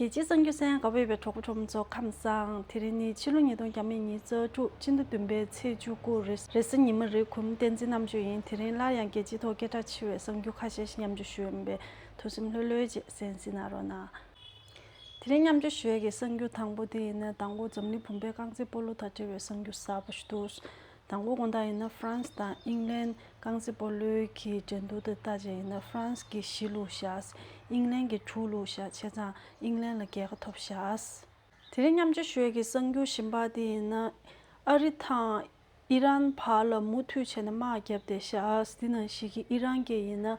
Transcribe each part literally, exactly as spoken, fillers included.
རྒྱལ་སྤྱིའི་གསར་འགྱུར་གསན་དགའ་པོ་ཡོད་པའི་གྲོགས་པོ་གྲོགས་མོ་ཚོ་ཁམས་བཟང་། དེ་རིང་ནི་ཕྱི་ལོ་ཉིས་སྟོང་ཉི་ཤུ་རྩ་དྲུག་ཕྱི་ཟླ་བདུན་པའི་ཚེས་བཅུ་དགུ་རེས་རེས་གཟའ་ཉི་མ་རེད། གུས་མོ་བསྟན་འཛིན་རྣམ་དཔྱོད་ཡིན། དེ་རིང་སླར་ཡང་རྒྱལ་སྤྱིའི་ཐོག་སྐད་གྲགས་ཆེ་བའི་གསར་འགྱུར་ཁ་ཤས་ཤིག་མཉམ་སྤྱོད་ཞུ་ཡ་ཡིན་པས། ཐུགས་སེམས་ལྷོད་ལྷོད་བྱས་གསན་གཟིགས་གནང་རོགས་གནང་། དེ་རིང་མཉམ་སྤྱོད་ཞུ་ཡ་གི་གསར་འགྱུར་དང་པོ་དེ་ཡིན་ན། མདང་དགོང་འཛམ་གླིང་བུམ་པའི་རྐང་རྩེད་སྤོ་ལོ་དང་འབྲེལ་བའི་གསར་འགྱུར་གསར་པ་ཞིག་འདུག། དང་པོ་དགོང་དག་ཡིན་ན་ཧྥ་རན་སི་དང་ཨིང་ལན་རྐང་རྩེད་སྤོ་ལོའི་གི་འགྲན་བསྡུར་དེ་ལྟ་བྱས་ཡིན་ན། ཧྥ་རན་སི་གིས་བཞི་བླུགས་བཞག། ཨིང་ལན་གྱིས་དྲུག་བླུགས་བཞག། བྱས་ཙང་ཨིང་ལན་ལ་རྒྱལ་ཁ་ཐོབ་བཞག། དེ་རིང་མཉམ་སྤྱོད་ཞུ་ཡ་གི་གསར་འགྱུར་གཞན་པ་དེ་ཡིན་ན། ཨ་རི་དང་ཨི་རན་བར་ལ་མུ་མཐུད་བྱས་ནས་དམག་བརྒྱབ་བསྡད་བཞག། དེ་ནང་བཞིན་གྱི་ཨི་རན་གྱིས་ཡིན་ན་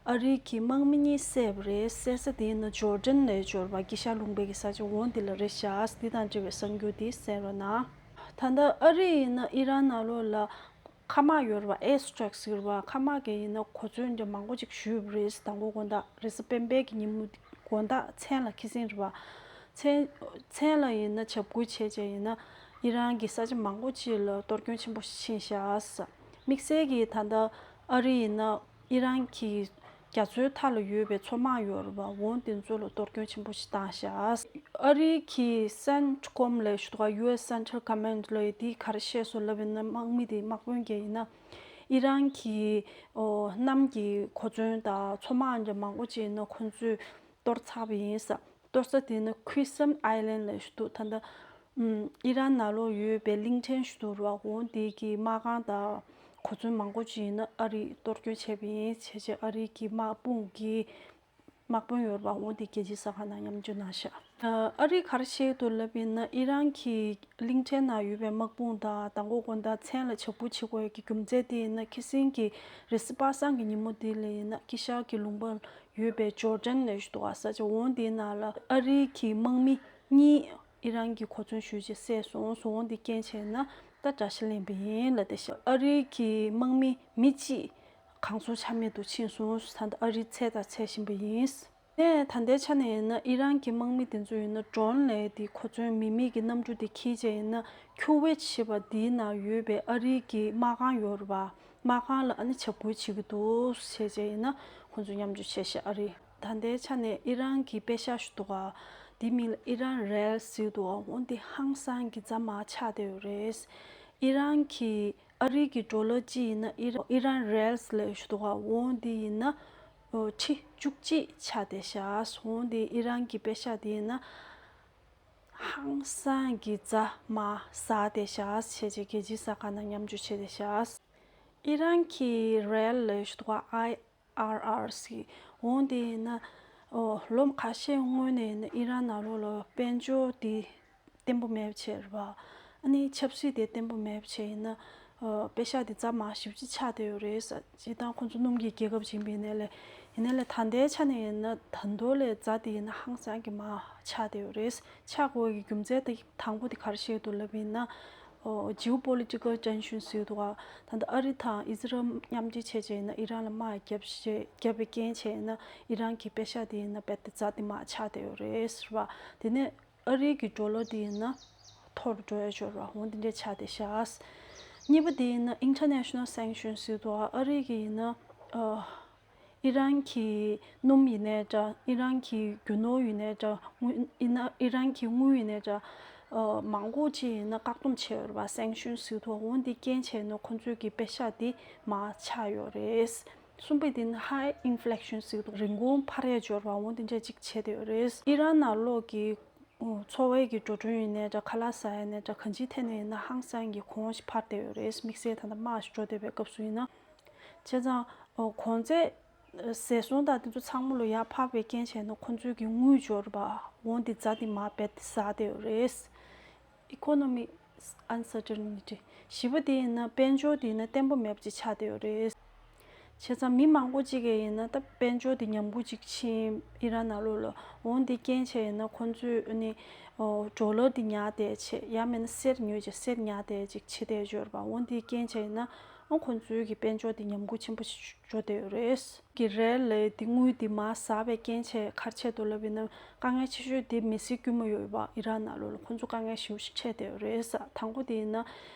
ཨ་རིའི་གི་དམག་མི་གཉིས་བསད་པ་རེད། བསད་ས་དེ་ཡིན་ན་ཇོར་ཌན་ལ་འབྱོར་བ་དཀྱིལ་ཤར་ལུང་པའི་གི་ས་ཆ་འོ་འདི་ལ་རེད་བཞག། འདི་དང་འབྲེལ་བའི་གསར་འགྱུར་འདི་གསན་རོགས་གནང་། ད་ལྟ་ཨ་རི་ཡིན་ན་ཨི་རན་ནང་ལོགས་ལ་མཁའ་དམག་ཡོད་རེད་བ། ཨེར་སི་ཊི་རའིཀ་ཟེར་བ། མཁའ་དམག་གི་ཡིན་ན་གོ་མཚོན་འདྲ་མང་པོ་ཅིག་གཞུས་པ་རེད། དང་པོ་དགོང་དག་རེས་གཟའ་སྤེན་པའི་གི་ཉིན་མོ་དགོང་དག་མཚན་ལ་ཁ་སང་རེད་བ། མཚན་མཚན་ལ་ཡིན་ན་འཇབ་རྒོལ་བྱས་བྱས་ཡིན་ན་ཨི་རན་གྱི་ས་ཆ་མང་པོ་ཅིག་ལ་གཏོར་སྐྱོན་ཆེན་པོ་ཕྱིན་བཞག། དམིགས་བསལ་གྱིས་ད་ལྟ་ཨ་རི་ཡིན་ན་ཨི་རན་གྱི་རྒྱ་མཚོའི་མཐའ་ལ་ཡོད་པའི་མཚོ་དམག་ཡོད་རེད་བ། འོ་དེ་ཚོ་ལ་གཏོར་སྐྱོན་ཆེན་པོ་ཞིག་བཏང་བཞག། ཨ་རི་གི་སེན་ཊི་ཀོམ་ལབ་ཞིག་འདུག་ག། ཡུ་ཨེས་སེན་ཊར་ཀོ་མེན་ཌི་ལབ་ཡ་དེ་ག་རེ་བཤད་སོང་ལབ་ཡིན་ན། དམག་མི་དེ་དམག་དཔོན་གྱིས་ཡིན་ན་ཨི་རན་གྱི་ཨོ་གནམ་གྱི་གོ་མཚོན་དང་མཚོ་དམག་འདྲ་མང་པོ་ཅིག་ཡིན་ན་ཁོ་ཚོས་གཏོར་ཚར་བ་ཡིན་ཟེར། གཏོར་ས་དེ་ནི་ཁུ་སམ་ཨའི་ལན་ལབ་ཞིག་འདུག། ད་ལྟ་ཨམ་ཨི་རན་ནང་ལོགས་ཡོད་པའི་གླིང་ཕྲན་ཞིག་འདུག་ར། འོ་དེ་གི་དམག་ཁང་དང་གོ་མཚོན་མང་པོ་ཅིག་ཡིན་ན་ཨ་རིས་གཏོར་སྐྱོན་བྱས་པ་ཡིན། བྱས་བྱས་ཨ་རིའི་གི་དམག་དཔུང་གི་དམག་དཔོན་ཡོད་ར་བ། འོ་དེ་རྒྱལ་སྤྱིའི་གསར་ཁང་ནང་མཉམ་སྤྱོད་གནང་ཤག། ཨ་རིས་ག་རེ་བཤད་འདུག་ལབ་ཡིན་ན། ཨི་རན་གྱི་གླིང་ཕྲན་ནང་ཡོད་པའི་དམག་དཔུང་དང་དང་པོ་དགོང་དག་མཚན་ལ་འཇབ་རྒོལ་བྱེད་དགོས་ཡ་གི་རྒྱུ་མཚན་དེ་ཡིན་ན། ཁ་སང་གི་རེས་གཟའ་པ་སངས་ཀྱི་ཉིན་མོ་དེ་ལ་ཡིན་ན་དཀྱིལ་ཤར་གྱི་ལུང་པ་ཡོད་པའི་ཇོར་ཌན་ལབ་ཞིག་འདུག་ག། ས་ཆ་འོ་དེའི་ནང་ལ་ཨ་རིའི་གི་དམག་མི་གཉིས་ཨི་རན་གྱི་གོ་མཚོན་གཞུས་བྱས་བསད་སོང་། འོ་དེ་རྐྱེན་བྱས་ན་ད་དགྲ་ཤ་ལེན་པ་ཡིན་ལབ་བསྡད་ཤག། ཨ་རིའི་གི་དམག་མི་མི་གཅིག་གང་སར་ཆ་མེད་དུ་ཕྱིན་སོང་། ད་ལྟ་ཨ་རིས་འཚོལ་དང་འཚོལ་བཞིན་པ་ཡིན། ནས་ད་ལྟའི་ཆ་ནས་ཡིན་ན་ཨི་རན་གྱི་དམག་མི་དེ་ཚོ་ཡིན་ན་ཌོ་རོན་ལབ་ཡ་དེ་གོ་མཚོན་མིག་མིག་གི་གནམ་གྲུ་དེ་འཁྱེར་བྱས་ཡིན་ན་ཁྱུ་ཝེཊ་ཞེས་པ་དེའི་ནང་ཡོད་པའི་ཨ་རིའི་གི་དམག་ཁང་ཡོད་རེད་བ། དམག་ཁང་ལ་ཨ་ནི་འཇབ་རྒོལ་བྱེད་ཀྱི་འདུག་བྱས་བྱས་ཡིན་ན་ཁོང་ཚོས་མཉམ་སྤྱོད་བྱས་ཤག། ཨ་རི་ད་ལྟའི་ཆ་ནས་ཨི་རན་གྱི་པེ་ཤག་ཞིག་འདུག་ག། དེའི་མིང་ལ་ཨི་རན་རེལ་ཟེར་འདུག་ག། འོ་འདི་ཧང་སང་གི་རྩ་མར་ཆག་བསྡད་ཡོད་རེད། ཨི་རན་གྱི་ཨ་རི་གི་ཌོ་ལར་གཅིག་ཡིན་ན་ཨི་རན་ཨི་རན་རེལ་ལབ་ཞིག་འདུག་ག། འོ་འདི་ཡིན་ན་ཁྲི་བཅུ་གཅིག་ཆག་བསྡད་ཤག། འོ་འདི་ཨི་རན་གྱི་པེ་ཤག་དེ་ཡིན་ན་ཧང་སང་གི་རྩ་མར་ཟག་བསྡད་ཤག་བྱས་བྱས་རྒྱལ་སྤྱིའི་གསར་ཁང་ནང་མཉམ་སྤྱོད་བྱས་བསྡད་ཤག། ཨི་རན་གྱི་རེལ་ལབ་ཞིག་འདུག་ག། ཨའི་ཨར་ཨར་ཟེར། འོ་དེ་ཡིན་ན་ཨོ་ལོ་ཁ་ཤས་སྔོན་ནས་ཡིན་ན་ཨི་རན་ནང་ལོགས་ལ་དཔལ་འབྱོར་དེ་བརྟན་པོ་མེད་པ་བྱས་རེད་བ། ཨ་ནི་ཆབ་སྲིད་དེ་བརྟན་པོ་མེད་པ་བྱས་ཡིན་ན་ཨོ་པེ་ཤག་དེ་རྩ་མར་ཞེ་པོ་ཅིག་ཆག་བསྡད་ཡོད་རེད་ཟེར། སྤྱིར་བཏང་ཁོང་ཚོ་སྣུམ་གྱི་རྒྱལ་ཁབ་ཅིག་ཡིན་པ་ཡིན་ནའི་ལས། ཡིན་ནའི་ལས་ད་ལྟའི་ཆ་ནས་ཡིན་ན་ད་དུང་ལས་རྩ་དེ་ཡིན་ན་ཧང་སང་གི་མར་ཆག་བསྡད་ཡོད་རེད། ཆག་དགོས་ཀྱི་རྒྱུ་མཚན་དེ་དང་པོ་དེ་ག་རེ་བཤད་འདུག་ལབ་ཡིན་ན། ཨོ་ཇིའོ་པོ་ལི་ཊི་ཀལ་ཊེན་ཤན་ཟེར་འདུག་ག། ད་ལྟ་ཨ་རི་དང་ཨི་ཟི་རལ་མཉམ་འབྲེལ་བྱས་བྱས་ཡིན་ན་ཨི་རན་ལ་དམག་བརྒྱབ་བྱས་བརྒྱབ་པའི་རྐྱེན་བྱས་ཡིན་ན་ཨི་རན་གྱི་པེ་ཤག་དེ་ཡིན་ན་རྦད་དེ་རྩ་དེ་མར་ཆག་བསྡད་ཡོད་རེད་ཟེར་བ། དེ་ནས་ཨ་རི་གི་ཌོ་ལར་དེ་ཡིན་ན་མཐོ་རུ་འགྲོ་ཡ་ཅིག་ཡོད་རེད་བ། འོ་འདི་འདྲས་ཆག་བསྡད་ཤག། གཉིས་པ་དེ་ཡིན་ན་ཨིན་ཊར་ནེ་ཤ་ནལ་སེང་ཤན་ཟེར་འདུག་ག། ཨ་རི་གི་ཡིན་ན་ཨ། ཨི་རན་གྱི་སྣུམ་ཡིན་ནའི་འདྲ། ཨི་རན་གྱི་རྒྱུ་ནོར་ཡིན་ནའི་འདྲ། དངུལ་ཡིན་ན་ཨི་རན་གྱི་དངུལ་ཡིན་ནའི་འདྲ། ཨ་མང་པོ་ཅིག་ཡིན་ན་བཀག་སྡོམ་བྱས་ཡོད་རེད་བ། སེང་ཤན་ཟེར་འདུག། འོ་འདི་རྐྱེན་བྱས་ནས་ཁོང་ཚོའི་གི་པེ་ཤག་འདི་མར་ཆག་ཡོད་རེད། གསུམ་པ་དེ་ནི་ཧའི་ཨིན་ཕི་ལེག་ཤན་ཟེར་འདུག། རིན་གོང་འཕར་ཡ་ཅིག་ཡོད་རེད་བ། འོ་འདི་འདྲ་ཅིག་བྱས་བསྡད་ཡོད་རེད། ཨི་རན་ནང་ལོགས་ཀྱི་འཚོ་བའི་གི་འགྲོ་གྲོན་ཡིན་ནའི་འདྲ། ཁ་ལག་ཟ་ཡ་ཡིན་ནའི་འདྲ། གང་ཅིའི་ཐད་ནས་ཡིན་ན་ཧང་སང་གི་གོང་ཞིག་འཕར་བསྡད་ཡོད་རེད། དམིགས་བསལ་ད་ལྟ་དམག་ཞིག་འགྲོ་བསྡད་པའི་སྐབས་སུ་ཡིན་ན། བྱས་ཙང་གོང་ཚད་ཟད་སོང་དང་དེ་ཚོ་ཚང་མ་ལོ་ཡར་འཕར་བའི་རྐྱེན་བྱས་ན་ཁོང་ཚོའི་གི་དངུལ་འབྱོར་པ་འོ་འདི་རྩ་དེ་མར་རྦད་དེ་ཟག་བསྡད་ཡོད་རེད། Economic uncertainty། བཞི་པ་དེ་ཡིན་ན་དཔལ་འབྱོར་དེ་ཡིན་ན་བརྟན་པོ་མེད་པ་ཅིག་ཆགས་བསྡད་ཡོད་རེད། བྱས་ཙང་མི་མང་པོ་ཅིག་གིས་ཡིན་ན་ད་དཔལ་འབྱོར་དེ་ཉམས་རྒུད་ཅིག་ཕྱིན། ཨི་རན་ནང་ལོགས་ལ་འོ་འདི་རྐྱེན་བྱས་ཡིན་ན་ཁོང་ཚོས་ཨ་ནི་ཌོ་ལར་དེ་ཉར་བསྡད་བྱས། ཡང་མིན་ན་གསེར་ཉོས་བྱས་གསེར་ཉར་བསྡད་ཅིག་བྱེད་བསྡད་ཡོད་རེད་པ། འོ་འདི་རྐྱེན་བྱས་ཡིན་ན་ཨ་ཁོང་ཚོའི་གི་དཔལ་འབྱོར་དེ་ཉམས་རྒུད་ཆེན་པོ་ཞིག་འགྲོ་བསྡད་ཡོད་རེད། གི་རེད་ལས་དེ་དངུལ་དེ་མར་ཟག་པའི་རྐྱེན་བྱས་ག་རེ་བྱས་འདུག་ལབ་ཡིན་ན། དཀའ་ངལ་ཆེ་ཤོས་དེ་མི་སེར་དཀྱུས་མ་ཡོད་པ་ཨི་རན་ནང་ལོགས་ལ་ཁོང་ཚོ་དཀའ་ངལ་ཞེ་པོ་ཞིག་འཕྲད་བསྡད་ཡོད་རེད་ཟེར། དང་པོ་དེ་ཡིན་ན་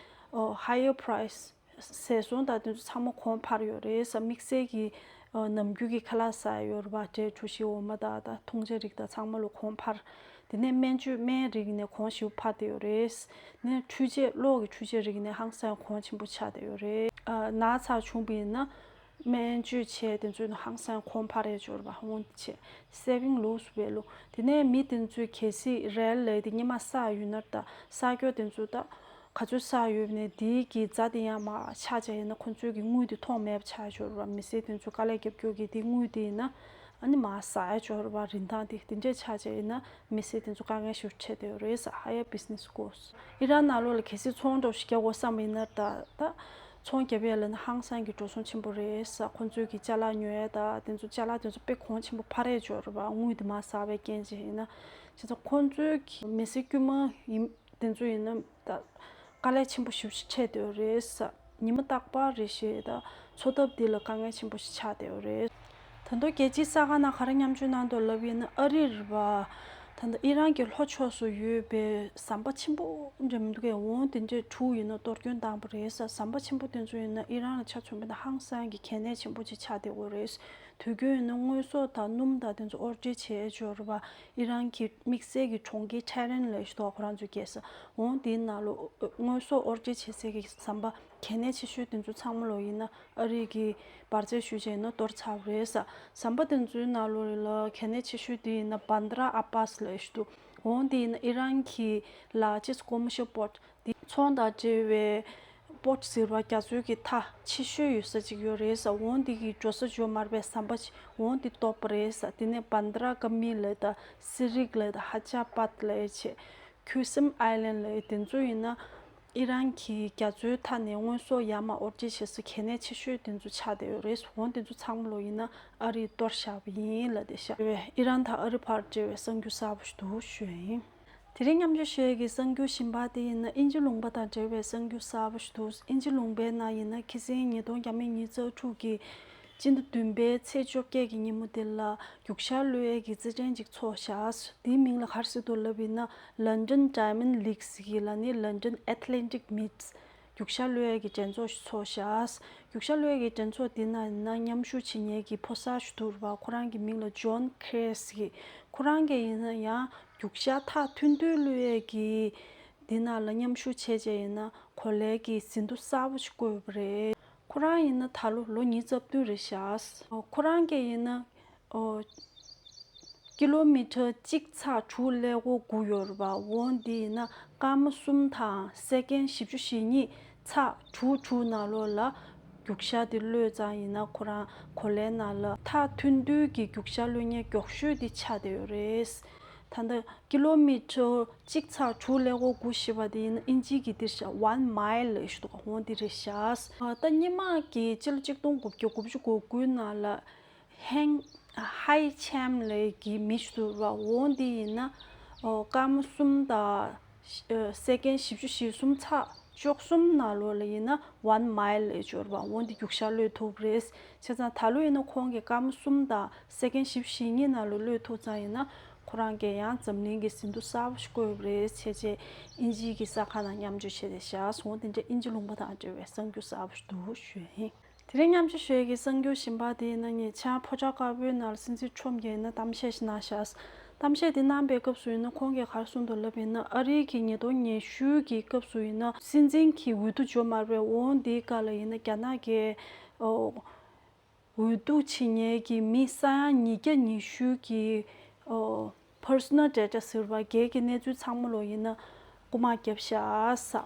ཨོ་higher price། ཟད་སོང་དང་དེ་ཚོ་ཚང་མ་གོང་འཕར་ཡོད་རེད་ཟེར། དམིགས་བསལ་གྱི་ ནམ་རྒྱུན་གྱི་ཁ་ལག་ཟ་ཡ་ཡོད་རེད་པ། འབྲས་གྲོ་ཞིབ་འོ་མ་དང་ད་འཐུང་ཆ་རིགས་དང་ཚང་མ་ལ་གོང་འཕར། དེ་ནས་སྨན་བཅོས་སྨན་རིགས་ནས་གོང་ཞིབ་འཕར་བསྡད་ཡོད་རེད། དེ་ནས་འཕྲུལ་ཆས་གློག་གི་འཕྲུལ་ཆས་རིགས་ནས་ཧང་སང་གོང་ཆེན་པོ་ཆགས་བསྡད་ཡོད་རེད། ན་ཚ་བྱུང་བ་ཡིན་ན། སྨན་བཅོས་བྱས་དེ་ཚོ་ནི་ཧང་སང་གོང་འཕར་ཡ་འབྱོར་བ་འོང་བྱས་saving loss value། དེ་ནས་མི་དེ་ཚོས་གལ་སྲིད་རལ་ལས་དེ་སྔོན་མ་བསགས་ཡོད་ན་ད་བསགས་རྒྱུ་དེ་ཚོ་ད་ག་ཚོད་བསགས་ཡོད་ནས་དེའི་གི་རྫ་དེ་ཡང་མར་ཆག་བྱས་ཡིན་ན་ཁོ་ཚོས་གི་དངུལ་དེ་ཐོགས་མེད་པ་ཆགས་འབྱོར་བ། མི་སེར་དེ་ཚོ་དཀའ་ལས་རྒྱབ་རྒྱུ་གི་དེ་དངུལ་དེ་ཡིན་ན་ཨ་ནི་མར་ཟག་ཡ་འབྱོར་བ། རིན་ཐང་དེ་དེ་འདྲས་ཆག་བྱས་ཡིན་ན་མི་སེར་དེ་ཚོ་དཀའ་ངལ་ཞིག་འཕྲད་བསྡད་ཡོད་རེད་ཟེར། Higher business cost། ཨི་རན་ནང་ལོགས་ལ་གལ་སྲིད་ཚོང་འགྲོ་ཞིག་རྒྱག་དགོས་བསམ་པ་ཡིན་ན་ད་ད། ཚོང་རྒྱབ་ཡ་ལ་ནི་ཧང་སང་གི་འགྲོ་སོང་ཆེན་པོ་རེད་ཟེར། ཁོང་ཚོས་ཀྱི་ཅ་ལག་ཉོ་ཡ་ད་དེ་ཚོ་ཅ་ལག་དེ་ཚོ་དཔེ་གོང་ཆེན་པོ་འཕར་ཡ་འབྱོར་བ། དངུལ་དེ་མར་ཟག་པའི་རྐྱེན་བྱས་ཡིན་ན། བྱས་ཙང་ཁོང་ཚོའི་གི་མི་སེར་དཀྱུས་མ་ཡིན་དེ་ཚོ་ཡིན་ན་ད་དཀའ་ལས་ཆེན་པོ་ཞེ་པོ་ཞིག་འཕྲད་བསྡད་ཡོད་རེད་ཟེར། ཉི་མ་རྟག་པར་རེ་བཞིན་ད་འཚོ་ཐབས་འདི་ལ་དཀའ་ངལ་ཆེན་པོ་ཞིག་ཆགས་བསྡད་ཡོད་རེད། ད་དུང་རྒྱལ་སྤྱིའི་གསར་ཁང་ནང་ག་རེ་མཉམ་སྤྱོད་གནང་འདུག་ལབ་ཡིན་ན་ཨ་རི་རེད་པ། ད་ལྟ་ཨི་རན་གྱི་ལྷོ་ཕྱོགས་སུ་ཡོད་པའི་ཟམ་པ་ཆེན་པོ་འདྲ་མི་འདུག་གས། འོང་དེ་འདྲས་དྲུག་ཡིན་ན་གཏོར་སྐྱོན་བཏང་པ་རེད་ཟེར། ཟམ་པ་ཆེན་པོ་དེ་ཚོ་ཡིན་ན་ཨི་རན་ལ་ཆ་མཚོན་པ་ཡིན་ན་ཧང་སང་གི་གལ་གནད་ཆེན་པོ་ཅིག་ཆགས་བསྡད་ཡོད་རེད། དུས་རྒྱུན་ཡིན་ན་དངོས་ཟོག་དང་སྣུམ་དང་དེ་ཚོ་ཨོར་ཌར་བྱས་འབྱོར་བ། ཨི་རན་གྱི་དམིགས་བསལ་གྱི་གྲོང་ཁྱེར་ཊེ་ཧྲན་ལབ་ཞིག་འདུག་ཁོ་རང་ཚོའི་རྒྱལ་ས། འོང་དེའི་ནང་ལ་དངོས་ཟོག་ཨོར་ཌར་བྱེད་སའི་གི་ཟམ་པ་གལ་གནད་ཆེ་ཤོས་དེ་ཚོ་ཚང་མ་ལོ་ཡིན་ན་ཨ་རི་གི་འབར་རྫས་ཞུ་བྱས་ཡིན་ན་གཏོར་ཚར་བ་རེད་ཟེར། ཟམ་པ་དེ་ཚོའི་ནང་ལོ་ལ་གལ་གནད་ཆེ་ཤོས་དེ་ཡིན་ན་བན་དྲ་ཨ་བྷ་སི་ལབ་ཞིག་འདུག་འོང་དེ་ཡིན་ན་ཨི་རན་གྱི་largest commercial port། འདི་ཚོང་དང་འབྲེལ་བའི་པོར་ཊི་ཟེར་བ་རྒྱ་མཚོའི་གི་མཐའ་ཆེ་ཤོས་ཡོད་ས་ཅིག་ཡོད་རེད་ཟེར། འོང་འདི་གི་འགྲོ་ས་འཇོག་མ་རེད་པས་ཟམ་པ་ཅིག་འོང་འདི་གཏོར་པ་རེད་ཟེར། དེ་ནས་བན་དྲ་ཀ་མི་ལ་དང་སི་རིག་ལ་དང་ཧ་ཇ་པད་ལ་ཡ་ཆེ། ཁུ་སིམ་ཨའི་ལན་ལ་ཡ་དེ་ཚོ་ཡིན་ན་ཨི་རན་གྱི་རྒྱ་མཚོའི་མཐའ་ནས་དངོས་ཟོག་ཡར་མར་ཨོར་ཌར་བྱེད་ས་གལ་གནད་ཆེ་ཤོས་དེ་ཚོ་ཆགས་བསྡད་ཡོད་རེད། འོང་དེ་ཚོ་ཚང་མ་ལོ་ཡིན་ན་ཨ་རིས་གཏོར་བཞག་པ་ཡིན་ལབ་བསྡད་ཤག་ཨི་རན་དང་ཨ་རི་བར་འབྲེལ་བའི་གསར་འགྱུར་གསར་པ་ཞིག་འདུག་ཞུ་ཡ་ཡིན། དེ་རིང་མཉམ་སྤྱོད་ཞུ་ཡས་ཀྱི་གསར་འགྱུར་གཞན་པ་དེ་ཡིན་ན་དབྱིན་ཇི་ལུང་པ་དང་འབྲེལ་བའི་གསར་འགྱུར་གསར་པ་ཞིག་འདུག་དབྱིན་ཇི་ལུང་པའི་ནང་ཡིན་ན་ཁ་སང་ཉིས་སྟོང་ཉི་ཤུ་རྩ་དྲུག་གི་སྤྱི་ཟླ་བདུན་པའི་ཚེས་བཅོ་བརྒྱད་ཀྱི་ཉིན་མོ་དེ་ལ་རྒྱུག་ཤར་གློད་ཡས་ཀྱི་རྩེད་འགྲན་ཅིག་ཚོགས་བཞག་དེའི་མིང་ལ་ག་རེ་ཟེར་འདུག་ལབ་ཡིན་ན་London Diamond League ཟེར་གྱི་ལ་ནི་London Athletic Meets། རྒྱུག་ཤར་གློད་ཡས་ཀྱི་འགྲན་ཚོགས་ཤིག་ཚོགས་བཞག་རྒྱུག་ཤར་གློད་ཡས་ཀྱི་འགྲན་ཚོགས་འདི་ནང་ཡིན་ན་མཉམ་ཞུགས་བྱེད་མཁན་གྱི་ཕོ་གསར་ཞིག་འདུག་ར་བ། ཁོ་རང་གི་མིང་ལ་ཇོན་ཁེ་རེ་ཟེར་གྱི། ཁོ་རང་གིས་ཡིན་ན་ཡང་རྒྱུག་ཤར་ཐག་མཐུན་རྡུལ་གློད་ཡས་ཀྱི་འདི་ནང་ལ་མཉམ་ཞུགས་བྱས་བྱས་ཡིན་ན་གོ་ལའི་གི་ཟིན་ཐོ་གསར་པ་ཞིག་བཀོད་པ་རེད། ཁོ་རང་ཡིན་ན་ད་ལོ་ལོ་ཉི་ཤུ་རྩ་བདུན་རེད་ཤག་ཁོ་རང་གིས་ཡིན་ན། ཨོ། ཀི་ལོ་མི་ཊར་གཅིག་ཚེག་དྲུག་ཀླད་ཀོར་དགུ་ཡོད་རེད་པ། འོ་འདི་ཡིན་ན་སྐར་མ་གསུམ་དང་སེ་ཀན་བཞི་བཅུ་ཞེ་གཉིས་ཚེག་དྲུག་དྲུག་ནང་ལོགས་ལ་རྒྱུག་ཤར་དེ་གློད་ཙང་ཡིན་ན་ཁོ་རང་གོ་ལའི་ནང་ལ་ཐག་མཐུན་རྡུལ་གྱི་རྒྱུག་ཤར་གློད་མཁན་མགྱོགས་ཤོས་དེ་ཆགས་བསྡད་ཡོད་རེད། ད་ལྟ་ཀི་ལོ་མི་ཊར་གཅིག་ཚེག་དྲུག་ཀླད་ཀོར་དགུ་ཞེས་པ་དེ་ཡིན་ན་ཨིན་ཇི་གི་འདིར་བཞག་ཝན་མའིལ་ལབ་ཞིག་འདུག་འོ་འདི་རེད་ཤག་ད་སྔོན་མ་གི་སྤྱི་ལོ་གཅིག་སྟོང་དགུ་བརྒྱ་དགུ་བཅུ་གོ་དགུའི་ནང་ལ། ཧེང་། ཧའི་ཆམ་ལབ་ཀྱི་མི་ཞིག་འདུག་ར་བ། འོ་འདི་ཡིན་ན། ཨོ། སྐར་མ་གསུམ་དང་། ཨ། སེ་ཀན་བཞི་བཅུ་ཞེ་གསུམ་ཚེག་བཅུ་གསུམ་ནང་ལོགས་ལ་ཡིན་ན་ཝན་མའིལ་ལབ་ཀྱི་ཡོད་རེད་པ། འོ་འདི་རྒྱུག་ཤར་གློད་ཐུབ་རེད། བྱས་ཙང་ད་ལོ་ཡིན་ན་ཁོང་གིས་སྐར་མ་གསུམ་དང་སེ་ཀན་བཞི་བཅུ་ཞེ་གཉིས་ནང་ལ་གློད་ཐུབ་ཙང་ཡིན་ན་ཁོ་རང་གིས་ཡང་འཛམ་གླིང་གི་ཟིན་ཐོ་གསར་པ་ཞིག་བཀོད་ཡོད་རེད། བྱས་རྗེས་དབྱིན་ཇིའི་གི་གསར་ཁང་ནང་མཉམ་སྤྱོད་བྱས་ཏེ་བཞག་སོང་། དེ་འདྲ་དབྱིན་ཇི་ལུང་པ་དང་འབྲེལ་བའི་གསར་འགྱུར་གསར་པ་ཞིག་འདུག་ཞུ་ཡ་ཡིན། དེ་རིང་མཉམ་སྤྱོད་ཞུ་ཡས་ཀྱི་གསར་འགྱུར་གཞན་པ་དེ་ཡིན་ན་ཉེ་ཆར་ཕོ་བྲང་དཀར་པོའི་ནང་ལ་སྲིད་འཛིན་ཁྲོམ་རྒྱལ་ཡིན་ན་གཏམ་བཤད་ཞིག་གནང་ཤག་གཏམ་བཤད་དེ་གནང་པའི་སྐབས་སུ་ཡིན་ན་ཁོང་གིས་ག་རེ་གསུངས་འདུག་ལབ་ཡིན་ན་ཨ་རིའི་གི་ཉིས་སྟོང་ཉི་ཤུ་གི་སྐབས་སུ་ཡིན་ན་སྲིད་འཛིན་གྱི་འོས་བསྡུ་འབྱོར་མ་རེད། འོང་དེའི་སྐབས་ལ་ཡིན་ན་རྒྱ་ནག་གི་ཨོ། འོས་བསྡུ་བྱེད་མཁན་གྱི་མི་ས་ཡ་ཉིས་བརྒྱ་ཉི་ཤུ་གི་ཨོ། personal data ཟེར་བ་སྒེར་གྱི་གནས་ཚུལ་ཚང་མ་ལོ་ཡིན་ན་རྐུ་མ་བརྒྱབ་ཤག་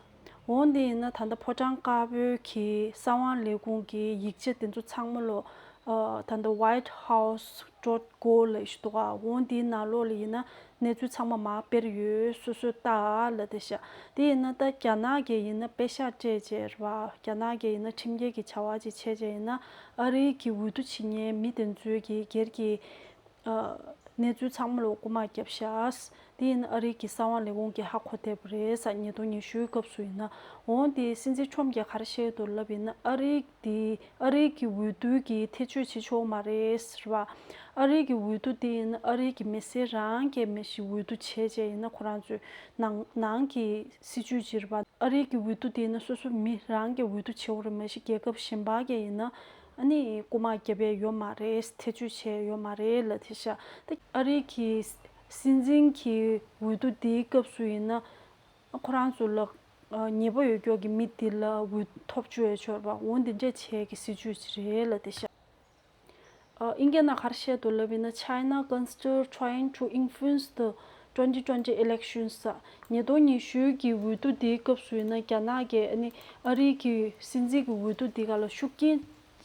འོ་འདི་ཡིན་ན་ད་ལྟ་ཕོ་བྲང་དཀར་པོའི་གི་གསང་བ་ལས་ཁུངས་ཀྱི་ཡིག་ཆ་དེ་ཚོ་ཚང་མ་ལོ་ཨ། ད་ལྟ་white house dot gov ལབ་ཞིག་འདུག་ག་འོ་འདིའི་ནང་ལོགས་ལ་ཡིན་ན་གནས་ཚུལ་ཚང་མ་མར་སྤེལ་ཡོད། སོ་སོས་ལྟ་ལབ་བསྡད་ཤག་དེ་ཡིན་ན་ད་རྒྱ་ནག་གིས་ཡིན་ན་པེ་ཤག་སྤྲད་བྱས་རེད་པ། རྒྱ་ནག་གིས་ཡིན་ན་ཁྲིམས་འགལ་གྱི་བྱ་བ་ཅིག་བྱས་བྱས་ཡིན་ན་ཨ་རིའི་གི་འོས་བསྡུ་བྱེད་མཁན་མི་དེ་ཚོའི་གི་སྒེར་གྱི་ཨ། གནས་ཚུལ་ཚང་མ་ལོ་རྐུ་མ་བརྒྱབ་ཤག་དེ་ཡིན་ན་ཨ་རིའི་གི་གསང་བ་ལས་ཁུངས་ཀྱིས་ཧ་གོ་བསྡད་པ་རེད་ཟེར། ཉིས་སྟོང་ཉི་ཤུའི་སྐབས་སུ་ཡིན་ན། འོང་དེ་སྲིད་འཛིན་ཁྲོམ་གྱིས་ག་རེ་བཤད་འདུག་ལབ་ཡིན་ན་ཨ་རི་དེ་ཨ་རིའི་གི་འོས་བསྡུ་གི་ཐེ་བྱུས་བྱེད་ཆོག་མ་རེད་ཟེར་བ། ཨ་རིའི་གི་འོས་བསྡུ་དེ་ཡིན་ན་ཨ་རིའི་གི་མི་སེར་རང་གིས་མི་ཞིག་འོས་བསྡུ་བྱས་བྱས་ཡིན་ན་ཁོ་རང་ཚོའི་ནང་ནང་གི་སྲིད་བྱུས་ཅིག་རེད་པ། ཨ་རིའི་གི་འོས་བསྡུ་དེ་ཡིན་ན་སོ་སོ་མི་རང་གིས་འོས་བསྡུ་བྱེད་དགོས་རེད། མི་ཞིག་རྒྱལ་ཁབ་གཞན་པ་གིས་ཡིན་ན། ཨ་ནི་རྐུ་མ་བརྒྱབ་ཡས་ཡོད་མ་རེད། ཐེ་བྱུས་བྱས་ཡོད་མ་རེད་ལབ་དེ་ཤག་ད་ཨ་རི་གི་སྲིད་འཛིན་གྱི་འོས་བསྡུ་འདིའི་སྐབས་སུ་ཡིན་ན་ཁོ་རང་ཚོ་ལ་ཉེས་པ་ཡོད་ཀྱོག་གི་མི་འདི་ལ་འོས་བསྡུ་ཐོབ་བཅུག་ཡས་ཆོག་པ་འོ་འདི་འདྲས་བྱས་ཀྱི་སྲིད་ཇུས་ཅིག་རེད་ལབ་དེ་ཤག་ཨ། ཨིན་སྐད་ནང་ག་རེ་བཤད་འདུག་ལབ་ཡིན་ན། China consider trying to influence the twenty twenty elections. ཉིས་སྟོང་ཉི་ཤུ་གི་འོས་བསྡུ་དེའི་སྐབས་སུ་ཡིན་ན་རྒྱ་ནག་གིས་ཨ་ནི་ཨ་རི་གི་སྲིད་འཛིན་གྱི་འོས་བསྡུ་དེ་ག་ལ་ཤུགས་རྐྱེན་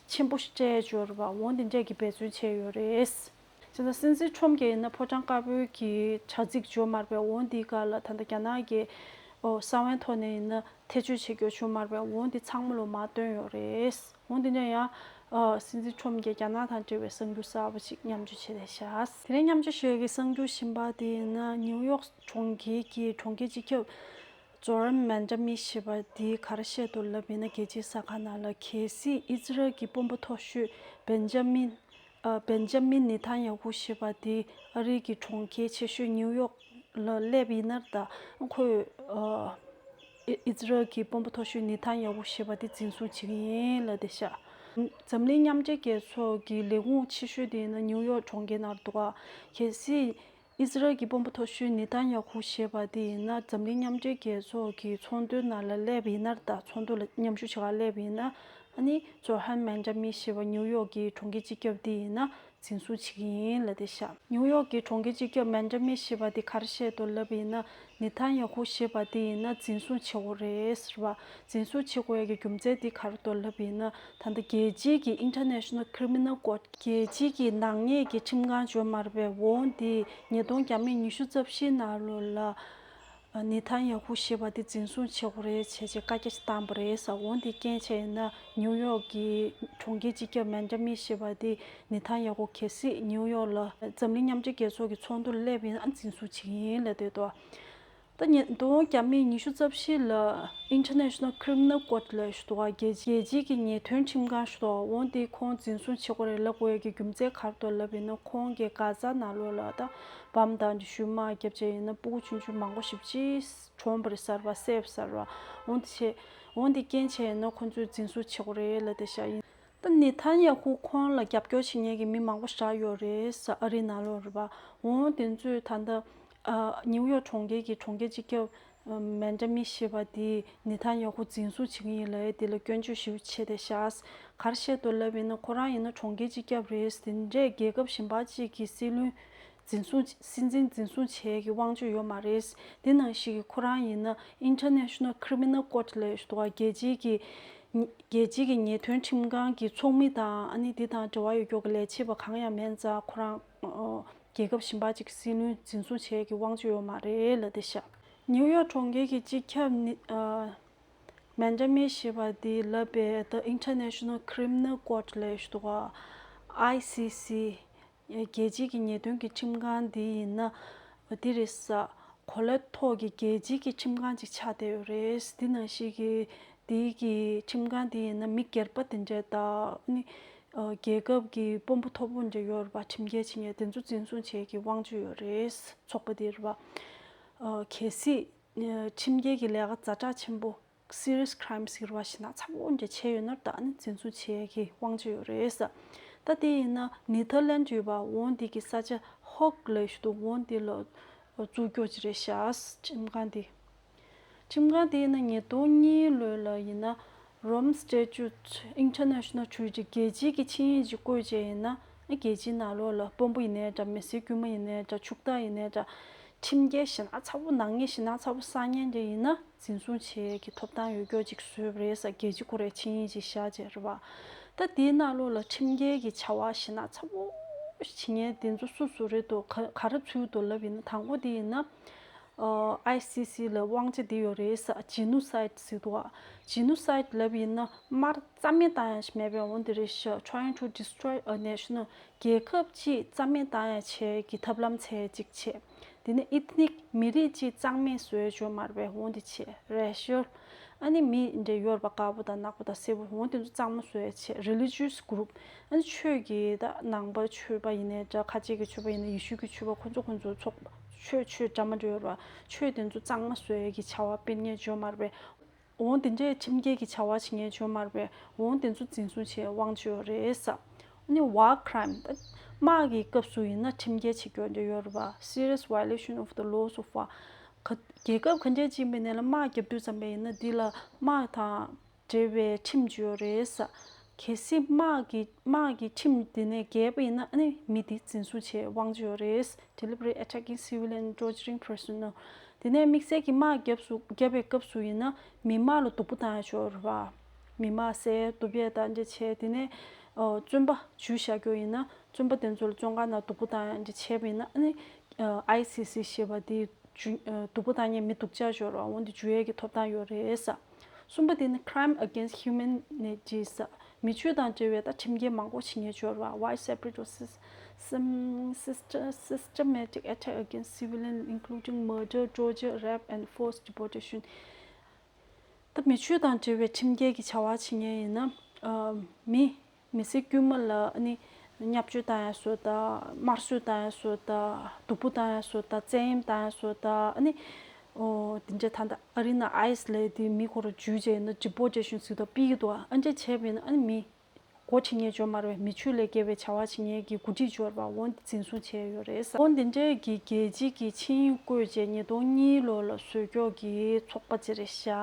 ཆེན་པོ་སྤྲད་ཡོད་རེད་པ། འོ་དེ་འདྲས་ཀྱི་འབད་བརྩོན་བྱས་ཡོད་རེད། བྱས་ཙང་སྲིད་འཛིན་ཁྲོམ་གྱིས་ཡིན་ན་ཕོ་བྲང་དཀར་པོའི་གི་དྲ་ཚིགས་འབྱོར་མ་རེད་པས། འོ་འདི་ག་ལ་ད་ལྟ་རྒྱ་ནག་གི་ཨོ་གསང་བའི་ཐོག་ནས་ཡིན་ན་ཐེ་བྱུས་བྱེད་རྒྱུ་བྱུང་མ་རེད་པས། འོ་འདི་ཚང་མ་ལོ་མ་བཏོན་ཡོད་རེད། འོ་འདི་ནས་ཡང་ཨ་སྲིད་འཛིན་ཁྲོམ་གྱིས་རྒྱ་ནག་དང་འབྲེལ་བའི་གསར་འགྱུར་གསར་པ་ཞིག་མཉམ་སྤྱོད་བྱས་བསྡད་ཤག་དེ་རིང་མཉམ་སྤྱོད་ཞུ་ཡས་ཀྱི་གསར་འགྱུར་གཞན་པ་དེ་ཡིན་ན། ནིའུ་ཡོག་གྲོང་ཁྱེར་གྱི་གྲོང་ཁྱེར་སྤྱི་ཁྱབ་ཇོ་རན་མན་ཇ་མི་ཞེས་པ་དེས་ག་རེ་བཤད་འདུག་ལབ་ཡིན་ན། རྒྱལ་སྤྱིའི་གསར་ཁང་ནང་ལ་གལ་སྲིད་ཨི་ཛི་རལ་གྱི་དཔོན་པོ་མཐོ་ཤོས་བེན་ཇ་མིན། ཨ། བེན་ཇ་མིན་ནེ་ཐན་ཡ་ཧུ་ཞེས་པ་དེ་ཨ་རི་གི་གྲོང་ཁྱེར་ཆེ་ཤོས་ནིའུ་ཡོག་ལ་སླེབས་ཡིན་ན་ད་ཁོས་ཨ། ཨི་ཨི་ཛི་རལ་གྱི་དཔོན་པོ་མཐོ་ཤོས་ནེ་ཐན་ཡ་ཧུ་ཞེས་པ་དེ་འཛིན་བཟུང་བྱེད་ཀྱི་ཡིན་ལབ་བསྡད་ཤག་འཛམ་གླིང་མཉམ་འབྲེལ་རྒྱལ་ཚོགས་ཀྱི་ལས་ཁུངས་ཆེ་ཤོས་དེ་ཡིན་ན་ནིའུ་ཡོག་གྲོང་ཁྱེར་ནང་འདུག་ག་གལ་སྲིད་ཨི་ཛི་རལ་གྱི་དཔོན་པོ་མཐོ་ཤོས་ནེ་ཐན་ཡ་ཧུ་ཞེས་པ་དེ་ཡིན་ན་འཛམ་གླིང་མཉམ་འབྲེལ་རྒྱལ་ཚོགས་ཀྱི་ཚོགས་འདུའི་ནང་ལ་སླེབས་ཡིན་ན། ད་ཚོགས་འདུ་ལ་མཉམ་ཞུགས་བྱེད་ག་སླེབས་ཡིན་ན། ཨ་ནི་ཇོ་ཧན་མན་ཇ་མི་ཞེས་པ་ནིའུ་ཡོག་གི་གྲོང་ཁྱེར་སྤྱི་ཁྱབ་དེ་ཡིན་ན་འཛིན་བཟུང་བྱེད་ཀྱི་ཡིན་ལབ་བསྡད་ཤག་ནིའུ་ཡོག་གི་གྲོང་ཁྱེར་སྤྱི་ཁྱབ་མན་ཇ་མི་ཞེས་པ་དེ་ག་རེ་བཤད་འདུག་ལབ་ཡིན་ན། ནེ་ཐན་ཡ་ཧུ་ཞེས་པ་དེ་ཡིན་ན་འཛིན་བཟུང་བྱེད་དགོས་རེད་ཟེར་བ། འཛིན་བཟུང་བྱེད་དགོས་ཡ་གི་རྒྱུ་མཚན་དེ་ག་རེ་འདུག་ལབ་ཡིན་ན། ད་ལྟ་རྒྱལ་སྤྱིའི་གི་International Criminal Court། རྒྱལ་སྤྱིའི་གི་ནག་ཉེས་ཀྱི་ཁྲིམས་ཁང་འབྱོར་མ་རེད་པས། འོ་འདི་ཉིས་སྟོང་བརྒྱ་མེད་ཉི་ཤུ་རྩ་བཞིའི་ནང་ལོགས་ལ་ཨ་ནེ་ཐན་ཡ་ཧུ་ཞེས་པ་དེ་འཛིན་བཟུང་བྱེད་དགོས་རེད་བྱས་བྱས་བཀའ་རྒྱ་ཞིག་བཏང་པ་རེད་ཟེར། འོ་འདི་རྐྱེན་བྱས་ན་ནིའུ་ཡོག་གི་གྲོང་ཁྱེར་སྤྱི་ཁྱབ་མན་ཇ་མི་ཞེས་པ་དེ་ནེ་ཐན་ཡ་ཧུ་གལ་སྲིད་ནིའུ་ཡོག་ལ་འཛམ་གླིང་མཉམ་འབྲེལ་རྒྱལ་ཚོགས་ཀྱི་ཚོགས་འདུར་སླེབས་ཡིན་ན་འཛིན་བཟུང་བྱེད་ཀྱི་ཡིན་ལབ་བསྡད་འདུག་ད་ཉིས་སྟོང་བརྒྱ་མེད་ཉི་ཤུ་རྩ་བཞི་ལ་International Criminal Court ལབ་ཞུ་འདུག་ག་རྒྱལ་རྒྱལ་སྤྱིའི་གི་ཉེས་དོན་ཁྲིམས་ཁང་ཞུ་འདུག་འོ་འདི་ཁོང་འཛིན་བཟུང་བྱེད་དགོས་རེད་ལབ་དགོས་ཡ་གི་རྒྱུ་མཚན་ག་རེ་འདུག་ལབ་ཡིན་ན། ཁོང་གིས་གྷ་ཛ་ནང་ལོགས་ལ་ད་བམ་དང་གཞུ་མ་བརྒྱབ་བྱས་ཡིན་ན་སྤུ་གུ་ཆུང་ཆུང་མང་པོ་ཞེ་པོ་ཅིག་གྲོངས་པ་རེད་ཟེར་བ། བསད་པ་ཟེར་བ། འོ་འདི་བྱས་འོ་འདི་རྐྱེན་བྱས་ཡིན་ན་ཁོང་ཚོས་འཛིན་བཟུང་བྱེད་དགོས་རེད་ལབ་བསྡད་ཤག་ཡིན། ད་ནེ་ཐན་ཡ་ཧུ་ཁོང་ལ་རྒྱབ་སྐྱོར་བྱེད་མཁན་གྱི་མི་མང་པོ་ཞིག་ཡོད་རེད་ཟེར། ཨ་རི་ནང་ལོགས་རེད་པ། འོ་དེ་ཚོས་ད་ལྟ་ཨ་ནིའུ་ཡོག་གྲོང་ཁྱེར་གྱི་གྲོང་ཁྱེར་སྤྱི་ཁྱབ་ཨ་མན་ཇ་མི་ཞེས་པ་དེ་ནེ་ཐན་ཡ་ཧུ་འཛིན་བཟུང་བྱེད་ཀྱི་ཡིན་ལབ་ཡ་དེ་ལ་སྐྱོན་བརྗོད་ཞེ་པོ་བྱས་བསྡད་ཤག་ག་རེ་བཤད་འདུག་ལབ་ཡིན་ན། ཁོ་རང་ཡིན་ན་གྲོང་ཁྱེར་སྤྱི་ཁྱབ་རེད། དེ་འདྲས་རྒྱལ་ཁབ་གཞན་པ་གཅིག་གི་སྲིད་བློན་འཛིན་བཟུང་། སྲིད་འཛིན་འཛིན་བཟུང་བྱེད་ཡས་ཀྱི་དབང་ཆ་ཡོད་མ་རེད། དེ་ནང་བཞིན་གྱི་ཁོ་རང་ཡིན་ན་International Criminal Court ལབ་ཡས་ཞིག་འདུག་ག་རྒྱལ་སྤྱིའི་གི་རྒྱལ་སྤྱིའི་གི་ཉེས་དོན་ཁྲིམས་ཁང་གི་ཚོགས་མི་དང་ཨ་ནི་དེ་དང་འབྲེལ་བ་ཡོད་ཀྱོག་གི་ལས་བྱེད་པ་གང་ཡང་མེད་ཙང་། ཁོ་རང་ཨོ་རྒྱལ་ཁབ་གཞན་པ་གཅིག་གི་སྲིད་བློན་འཛིན་བཟུང་བྱེད་ཡས་ཀྱི་དབང་ཆ་ཡོད་མ་རེད་ལབ་བསྡད་ཤག་ནིའུ་ཡོག་གྲོང་ཁྱེར་གྱི་སྤྱི་ཁྱབ་ནི་ཨ་མན་ཇ་མི་ཞེས་པ་དེས་ལབ་པའི་The International Criminal Court ལབ་ཡས་ཞིག་འདུག་ག I C C རྒྱལ་སྤྱིའི་གི་ཉེས་དོན་གྱི་ཁྲིམས་ཁང་འདི་ཡིན་ན་འདི་རེད་ཟེར། གོ་ལའི་ཐོག་གི་རྒྱལ་སྤྱིའི་གི་ཁྲིམས་ཁང་ཅིག་ཆགས་བསྡད་ཡོད་རེད། འདི་ནང་བཞིན་གྱི་འདིའི་གི་ཁྲིམས་ཁང་འདི་ཡིན་ན་མི་སྒེར་པ་དེ་འདྲས་དང་ནི་རྒྱལ་ཁབ་ཀྱི་དཔོན་པོ་མཐོ་པོ་འདྲ་ཡོད་རེད་པ། ཁྲིམས་འགལ་བྱེད་མཁན་དེ་ཚོ་འཛིན་བཟུང་བྱེད་ཀྱི་དབང་ཆ་ཡོད་རེད། ཚོགས་པ་འདི་རེད་པ། གལ་སྲིད་ཁྲིམས་འགལ་གྱི་ལས་ཀ་ཛ་དྲག་ཆེན་པོ། Serious crimes ཟེར་བ་ཞིག་ན་ཚ་བོ་འདྲ་བྱས་ཡོད་ན་ད་ནི་འཛིན་བཟུང་བྱེད་ཡས་ཀྱི་དབང་ཆ་ཡོད་རེད་ཟེར། ད་དེ་ཡིན་ན་ནེ་ཐར་ལན་ཌི་ཡོད་པ། འོ་འདི་གི་ས་ཆ་ཧོག་ལབ་ཞིག་འདུག་འོ་འདི་ལ་བཙུགས་རྒྱུ་ཅིག་རེད་ཤག་ཁྲིམས་ཁང་འདི། ཁྲིམས་ཁང་དེ་ཡིན་ན་ཉིས་སྟོང་གཉིས་ལོ་ལ་ཡིན་ན་Rome Statute International Treaty རྒྱལ་སྤྱིའི་གི་ཆིངས་ཡིག་ཅིག་བཀོད་བྱས་ཡིན་ན། རྒྱལ་སྤྱིའི་ནང་ལོགས་ལ་དཔོན་པོ་ཡིན་ནའི་འདྲ། མི་སེར་དཀྱུས་མ་ཡིན་ནའི་འདྲ། ཕྱུག་བདག་ཡིན་ནའི་འདྲ། ཁྲིམས་འགལ་ཞེ་དྲག་ཚ་བོ། ནག་ཉེས་ཞེ་དྲག་ཚ་བོ་བསགས་མཁན་འདྲ་ཡིན་ན་འཛིན་བཟུང་བྱེད་ཡས་ཀྱི་ཐོབ་ཐང་ཡོད་རྒྱུ་ཅིག་བཟོས་པ་རེད་ཟེར། རྒྱལ་སྤྱི་ཁོ་རའི་ཆིངས་ཡིག་ཅིག་བཞག་བྱས་རེད་པ། ད་དེའི་ནང་ལོགས་ལ་ཁྲིམས་འགལ་གྱི་བྱ་བ་ཞེ་དྲག་ཚ་བོ་བྱེད་མཁན་དེ་ཚོ་སུ་སུ་རེད་འདུག་ག་ག་རེ་ཚུད་འདུག་ལབ་ཡིན་ན། དང་པོ་དེ་ཡིན་ན་ཨ་I C C ལ་དབང་ཆ་དེ་ཡོད་རེད་ཟེར། Genocide ཟེར་འདུག Genocide ལབ་ཡིན་ན་དམར་རྩ་མེད་བཏང་ཡ་ཞིག་མེད་པའི་འོ་དེ་རེད་ཤག Trying to destroy a national རྒྱལ་ཁབ་ཅིག་རྩ་མེད་བཏང་ཡ་བྱེད་ཀྱི་ཐབས་ལམ་འཚོལ་ཡ་ཅིག་བྱས། དེ་ནས་ethnic མི་རིགས་ཅིག་གཙང་མ་བཟོ་ཡ་ཅིག་ཡོད་མ་རེད་པས། འོ་འདི་བྱས། Racial ཨ་ནི་མི་འདྲ་ཡོད་རེད་པ། དཀར་པོ་དང་ནག་པོ་དང་སེར་པོ། འོ་དེ་ཚོ་གཙང་མ་བཟོ་ཡ་བྱས། Religious group ཨ་ནི་ཆོས་ཀྱི་ད་ནང་པ་ཆོས་པ་ཡིན་ནའི་འདྲ། ཁ་ཆེ་གི་ཆོས་པ་ཡིན་ན། ཡེ་ཤུ་གི་ཆོས་པ། ཁོ་ཚོ་ཁོ་ཚོ་ཚོགས་ཆོས་ཆོས་འདྲ་མི་འདྲ་ཡོད་རེད་པ། ཆོས་དེ་ཚོ་གཙང་མ་བཟོ་ཡ་གི་བྱ་བ་སྤེལ་མཁན་ཅིག་ཡོད་མ་རེད་པས། འོང་དེ་འདྲའི་ཁྲིམས་འགལ་གྱི་བྱ་བ་བྱེད་མཁན་ཡོད་མ་རེད་པས། འོང་དེ་ཚོ་འཛིན་བཟུང་བྱེད་དབང་ཆ་ཡོད་རེད་ས། ཨ་ནི་war crime ད་དམག་གི་སྐབས་སུ་ཡིན་ན་ཁྲིམས་འགལ་བྱེད་རྒྱུ་འདྲ་ཡོད་རེད་པ། Serious violation of the laws of war ག- རྒྱལ་ཁབ་ག་འདྲས་ཅིག་ཡིན་པའི་ནང་ལ་དམག་བརྒྱབ་དུས་ཙམ་པ་ཡིན་ན་འདི་ལ་དམག་དང་འབྲེལ་བའི་ཁྲིམས་ཅིག་ཡོད་རེད་ས། གལ་སྲིད་དམག་གི་དམག་གི་ཁྲིམས་དེ་ནས་འགལ་པ་ཡིན་ན་ཨ་ནི་མི་དེ་འཛིན་བཟུང་བྱེད་དབང་ཆ་ཡོད་རེད། Deliberate attacking civilian, torturing personnel དེ་ནས་དམིགས་བསལ་གྱི་དམག་བརྒྱབ་སུ་བརྒྱབ་པའི་སྐབས་སུ་ཡིན་ན་མི་དམངས་ལ་སྡུག་པོ་བཏང་ཡ་ཅིག་ཡོད་རེད་པ། མི་དམངས་བསད་གཏུབ་ཡ་དང་འདྲ་བྱས། དེ་ནས་ཨོ་བཙོན་པ་འཇུ་བཞག་རྒྱུ་ཡིན་ན་བཙོན་པ་དེ་ཚོ་ལ་བཙོན་ཁང་ནང་སྡུག་པོ་བཏང་ཡ་འདྲ་བྱས་པ་ཡིན་ན་ཨ་ནི་ཨ་ཨའི་སི་སི་ཞེས་པ་དེ་འཇུ- ཨ་སྡུག་པོ་བཏང་མཁན་མི་སྡུག་ཅག་ཅིག་ཡོད་རེད་པ། འོ་འདི་འཇུ་ཡས་ཀྱི་ཐོབ་ཐང་ཡོད་རེད་ས། གསུམ་པ་དེ་ནི་crime against humanity ས། མི་ཆོས་དང་འབྲེལ་བའི་ད་ཁྲིམས་འགལ་མང་པོ་བྱེད་མཁན་ཅིག་ཡོད་རེད་པ། Widespread or sys- sym- syst- systematic attack against civilian, including murder, torture, rape and forced deportation ད་མི་ཆོས་དང་འབྲེལ་བའི་ཁྲིམས་འགལ་གྱི་བྱ་བ་བྱེད་མཁན་ཡིན་ན། ཨ་མི་མི་སེར་དཀྱུས་མ་ལ་ཨ་ནི་བརྙས་བཅོས་བཏང་ཡ་བཟོ་ད། དམར་གསོད་བཏང་ཡ་བཟོ་ད། སྡུག་པོ་བཏང་ཡ་བཟོ་ད། བཙན་གཡེམ་བཏང་ཡ་བཟོ་ད། ཨ་ནི་ཨོ་དེ་འདྲ་ད་ལྟ་ཨ་རི་ནང་ཨའི་སི་ལབ་དེ་མི་ཁོ་རང་འཇུས་བྱས་ཡིན་ན་ཌི་པོ་ཊེ་ཤན་ཟེར་དུས་ཕུད་ཀྱི་འདུག་ཨ་འདྲ་བྱས་པ་ཡིན་ན་ཨ་ནི་མི་འགོ་ཁྲིད་མཁན་ཅིག་མ་རེད་པས། མི་ཆོས་ལས་འགལ་བའི་བྱ་བ་བྱེད་མཁན་གྱི་འགོ་ཁྲིད་ཅིག་ཡོད་རེད་པ། འོ་འདི་འཛིན་བཟུང་བྱས་ཡོད་རེད་ས། འོ་འདི་འདྲའི་གི་རྒྱལ་སྤྱི་གི་ཆིངས་ཡིག་བཀོད་བྱས་ཉིས་སྟོང་གཉིས་ལོ་ལ་བཟོས་ཀྱོག་གི་ཚོགས་པ་ཅིག་རེད་ཤག་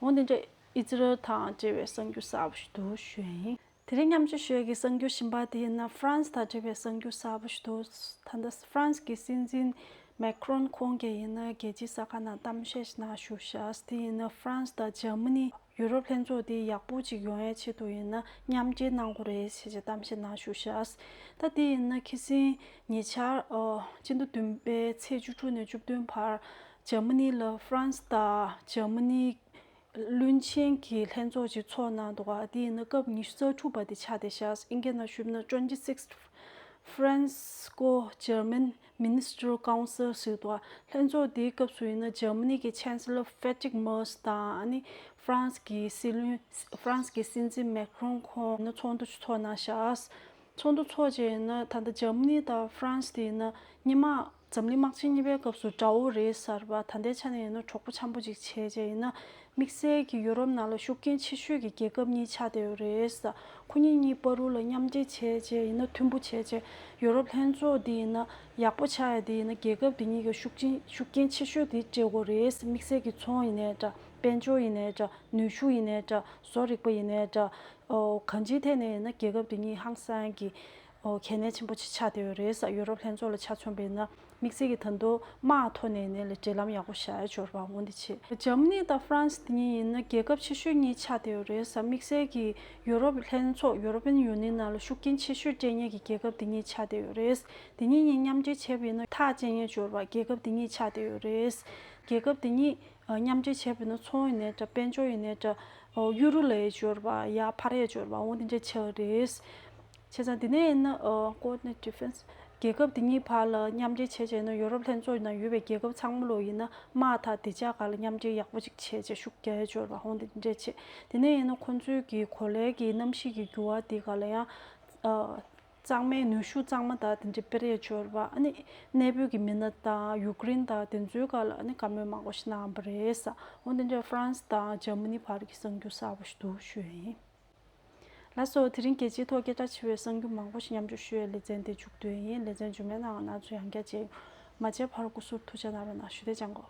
འོ་འདི་འདྲ་ཨི་ཛི་རལ་དང་འབྲེལ་བའི་གསར་འགྱུར་གསར་པ་ཞིག་འདུག་ཞུ་ཡ་ཡིན། དེ་རིང་མཉམ་སྤྱོད་ཞུ་ཡ་གི་གསར་འགྱུར་གཞན་པ་དེ་ཡིན་ན་ཧྥ་རན་སི་དང་འབྲེལ་བའི་གསར་འགྱུར་གསར་པ་ཞིག་འདུག་ད་ལྟ་ཧྥ་རན་སི་གི་སྲིད་འཛིན་མེ་ཁ་རོན་ཁོང་གིས་ཡིན་ན་རྒྱལ་སྤྱིའི་གསར་ཁང་ནང་གཏམ་བཤད་ཞིག་གནང་བཞག་ཤག་དེ་ཡིན་ན་ཧྥ་རན་སི་དང་འཇར་མ་ནི་ཡུ་རོབ་ལྷན་ཚོགས་དེ་ཡག་པོ་ཅིག་ཡོང་ཡའི་ཆེད་དུ་ཡིན་ན་མཉམ་འབྲེལ་གནང་དགོས་རེད་ཟེར་བྱས་གཏམ་བཤད་གནང་བཞག་ཤག་ད་དེ་ཡིན་ན་ཁ་སང་ཉེ་ཆར་ཨ་སྤྱི་ཟླ་བདུན་པའི་ཚེས་བཅུ་དྲུག་ནས་བཅུ་བདུན་བར་འཇར་མ་ནི་ལ་ཧྥ་རན་སི་དང་འཇར་མ་ནི་བློན་ཆེན་གྱི་ལྷན་ཚོགས་ཅིག་ཚོགས་གནང་འདུག་ག་དེ་ཡིན་ན་སྐབས་ཉི་ཤུ་རྩ་དྲུག་པ་དེ་ཆགས་བསྡད་ཤག་ཨིན་སྐད་ནང་ཞུས་ན་twenty sixth Franco German Ministerial Council ཟེར་འདུག་ག་ལྷན་ཚོགས་དེའི་སྐབས་སུ་ཡིན་ན་འཇར་མ་ནི་གི་ཆན་སི་ལར་ཧྥེ་ཌི་རིག་མར་ཚ་དང་ཨ་ནི་ཧྥ་རན་སི་གི་སྲིད་བློན་ཧྥ་རན་སི་གི་སྲིད་འཛིན་མེ་ཁ་རོན་ཁོང་ཚོགས་འདུ་ཅིག་ཚོགས་གནང་ཤག་ཚོགས་འདུ་ཚོགས་བྱས་ཡིན་ན་ད་ལྟ་འཇར་མ་ནི་དང་ཧྥ་རན་སི་དེ་ཡིན་ན་སྔོན་མ་འཛམ་གླིང་དམག་ཆེན་གཉིས་པའི་སྐབས་སུ་དགྲ་བོ་རེད་ཟེར་བ། ད་ལྟའི་ཆ་ནས་ཡིན་ན་གྲོགས་པོ་འཆམ་པོ་ཅིག་བྱས་བྱས་ཡིན་ན་དམིགས་བསལ་གྱི་ཡུ་རོབ་ནང་ལ་ཤུགས་རྐྱེན་ཆེ་ཤོས་ཀྱི་རྒྱལ་ཁབ་གཉིས་ཆགས་བསྡད་ཡོད་རེད་ཟེར། ཁོ་གཉིས་གཉིས་བར་ལ་མཉམ་འབྲེལ་བྱས་བྱས་ཡིན་ན་མཐུན་པོ་བྱས་བྱས་ཡུ་རོབ་ལྷན་ཚོགས་འདི་ཡིན་ན་ཡག་པོ་ཆགས་ཡ་དེ་ཡིན་ན་རྒྱལ་ཁབ་དེ་གཉིས་ཀྱི་ཤུགས་རྐྱེན་ཤུགས་རྐྱེན་ཆེ་ཤོས་དེ་སྤྲད་དགོས་རེད་ཟེར། དམིགས་བསལ་གྱི་ཚོང་ཡིན་ནའི་འདྲ། དཔལ་འབྱོར་ཡིན་ནའི་འདྲ། ནུས་ཤུགས་ཡིན་ནའི་འདྲ། བཟོ་རིག་པ་ཡིན་ནའི་འདྲ། ཨོ་གང་ཅིའི་ཐད་ནས་ཡིན་ན་རྒྱལ་ཁབ་དེ་གཉིས་ཧང་སང་གི་ཨོ་གལ་གནད་ཆེན་པོ་ཅིག་ཆགས་བསྡད་ཡོད་རེད་ཟེར། ཡུ་རོབ་ལྷན་ཚོགས་ལ་ཆ་མཚོན་པ་ཡིན་ན་དམིགས་བསལ་གྱི་ད་དུང་དམག་ཐོག་ནས་ཡིན་ནའི་ལ་འབྲེལ་ལམ་ཡག་པོ་བཞག་ཡ་ཅིག་ཡོད་རེད་པ། འོ་འདི་བྱས། འཇར་མ་ནི་དང་ཧྥ་རན་སི་དེ་གཉིས་ཡིན་ན་རྒྱལ་ཁབ་ཆེ་ཤོས་གཉིས་ཆགས་བསྡད་ཡོད་རེད་ཟེར། དམིགས་བསལ་གྱི་ཡུ་རོབ་ལྷན་ཚོགས་European Union ནང་ལ་ཤུགས་རྐྱེན་ཆེ་ཤོས་སྤྲད་མཁན་གྱི་རྒྱལ་ཁབ་དེ་གཉིས་ཆགས་བསྡད་ཡོད་རེད། དེ་གཉིས་གཉིས་མཉམ་འབྲེལ་བྱས་པ་ཡིན་ན་ཐག་བཅད་མཁན་ཅིག་ཡོད་རེད་པ། རྒྱལ་ཁབ་དེ་གཉིས་ཆགས་བསྡད་ཡོད་རེད། རྒྱལ་ཁབ་དེ་གཉིས་ཨ་མཉམ་འབྲེལ་བྱས་པ་ཡིན་ན་ཚོང་ཡིན་ནའི་འདྲ། དཔལ་འབྱོར་ཡིན་ནའི་འདྲ། ཨོ་གཡུ་རུ་ལ་ཡ་ཅིག་ཡོད་རེད་པ། ཡར་འཕར་ཡ་ཅིག་ཡོད་རེད་པ། འོ་འདི་འདྲ་ཆགས་རེད། བྱས་ཙང་དེ་ནས་ཡིན་ན་ཨ་coordinate defense རྒྱལ་ཁབ་དེ་གཉིས་བར་ལ་མཉམ་འབྲེལ་བྱས་བྱས་ན་ཡུ་རོབ་ལྷན་ཚོགས་ནང་ཡོད་པའི་རྒྱལ་ཁབ་ཚང་མ་ལོ་ཡིན་ན་དམག་དང་དེ་ཆ་ག་ལ་མཉམ་འབྲེལ་ཡག་པོ་ཅིག་བྱས་བྱས་ཤུགས་རྒྱག་ཡ་ཅིག་ཡོད་རེད་པ། འོ་འདི་འདྲ་བྱས། དེ་ནས་ཡིན་ན་ཁོང་ཚོའི་གི་གོ་ལའི་གི་གནམ་གཤིས་ཀྱི་འགྱུར་བ་དེ་ག་ལ་ཡང་ཨ་གཙང་མའི་ནུས་ཤུགས་གཙང་མ་དང་དེ་འདྲ་སྤེལ་ཡ་ཅིག་ཡོད་རེད་པ། ཨ་ནི་གནས་སྤོས་ཀྱི་མི་སྣ་དང་ཡུཀ་རེན་དང་དེ་ཚོའི་སྒང་ལ་ཨ་ནི་བཀའ་མོལ་མང་པོ་ཞིག་གནང་བ་རེད་ཟེར། འོ་དེ་འདྲ་ཧྥ་རན་སི་དང་འཇར་མ་ནི་བར་གྱི་གསར་འགྱུར་གསར་པ་ཞིག་འདུག་ཞུ་ཡ་ཡིན། ལགས་སོ། དེ་རིང་རྒྱལ་སྤྱིའི་ཐོག་སྐད་གྲགས་ཆེ་བའི་གསར་འགྱུར་མང་པོ་ཞིག་མཉམ་སྤྱོད་ཞུ་ཡའི་ལེ་ཚན་དེ་མཇུག་བསྡུ་ཡ་ཡིན། ལེ་ཚན་རྗེས་མའི་ནང་ང་ང་ཚོ་ཡང་བསྐྱར་མཇལ་ཡོང་། མ་མཇལ་བར་སྐུ་གཟུགས་ཐུགས་ཅག་གནང་རོགས་གནང་ཞུ། དེ་ཅང་གོ།